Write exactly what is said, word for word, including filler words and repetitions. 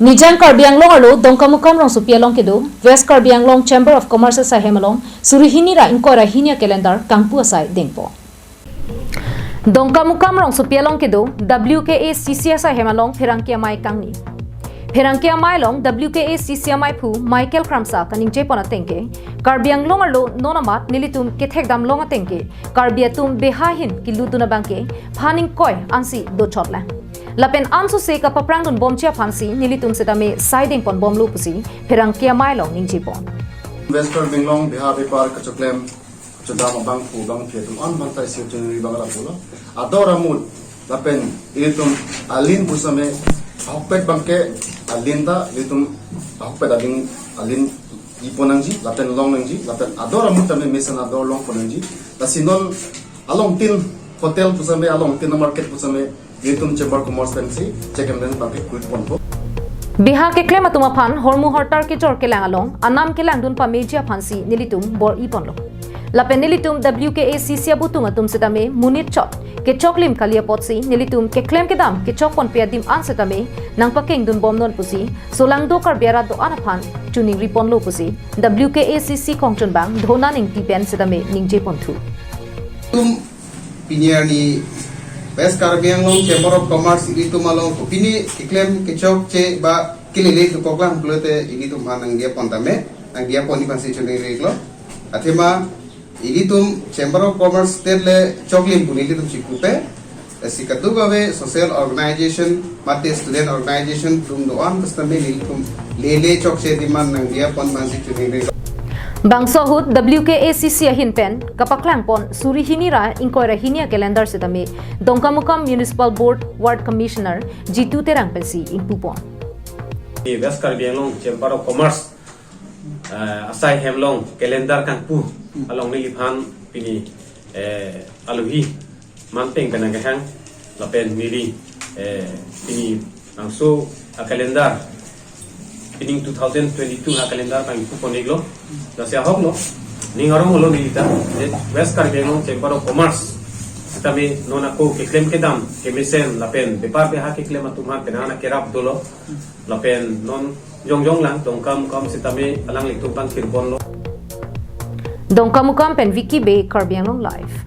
Nijang Karbi Anglong arlo Dongkamukam rongsopi along kedo West Karbi Anglong Chamber of Commerce asai hem along suri hini ra ingkoi ra hini a-calendar kangpu asai dengpon. Dongkamukam rongsopi along kedo W K A C C asai hem along pherangke amei kangni. Pherangke amei along W K A C C ameiphu Michael Kramsa kaningje pon ateng ke, Karbi Anglong arlo non amat nelitum kethekdam long ateng ke, Karbi atum beha ahin kelutdun abang ke phan ingkoi ansi dochotlang. Lapen ansose kapaprangdun bomji aphansi nelitum setame sai dengpon bomlo pusi pherangke amei along ningje pon. West Karbi Anglong beha bepar kachoklem chodam abangphu abangphi atum an bangtai si chunri bang ra pulo. Ador amut lapen ilitum alin pusitame ahokpet abang ke alin ta ilitum ahokpet ading alin ipon nangji lapen long nangji lapen ador amut tame mesen ador longpon nangji. Lasi non along tin hotel pusitame along tin market pusitame ilitum Chamber Commerce pensi check and balance abang ke khuit ponpo. Beha keklem atum aphan hormu hortar kejor kelang along anam kelangdun pameji aphansi nelitum bor-i ponlo. Lapen nelitum W K A C C abutung atum setame monit chot kechoklim kali apotsi nelitum keklem kedam kechok ponpe adim an setame nangpakengdun bomnon pusi solangdo Karbi arat do-an aphan chuningri ponlo pusi W K A C C kongchunbang Dhona Ingti pen setame ningje ponthu. Tum pini arni West Karbi Anglong Chamber of Commerce ilitum along kopine keklem kechokche ba kelele dokoklang pulote ilitum aphan nangdiya pon tame, nangdiya pon aphansi chuningri iklo. Athema ilitum Chamber of Commerce state le choklim pu nelitum chikupe. Lasi kadokave social organization mate student organization atum do-an pusitame nelitum lele chokche adim an nangdiya pon aphansi chuningri iklo. Bangso ahut W K A C C ahin pen kapaklang pon suri hini ra ingkoi ra hini a-calendar setame Dongkamukam Municipal Board Ward Commissioner Jitu Terang pensi ingpu pon. Di West Karbi Anglong Chamber of Commerce, eh, asai hem along calendar kangpu along neliphan pini, eh, alohi manpeng pen nangkehang lapen miri, eh, pini angso a-calendar pining two thousand twenty-two a-calendar kangpu pon iklo. Lasi ahoklo ning arong lo nelita, je West Karbi Anglong Chamber of Commerce setame non ako keklem kedam kemesen lapen bepar beha keklem atum aphan penang kerap dolo lapen non jongjong lang Dongkamukam setame alanglitum pangkir ponlo. Dongkamukam pen Vicky Bey, Karbi Anglong Live.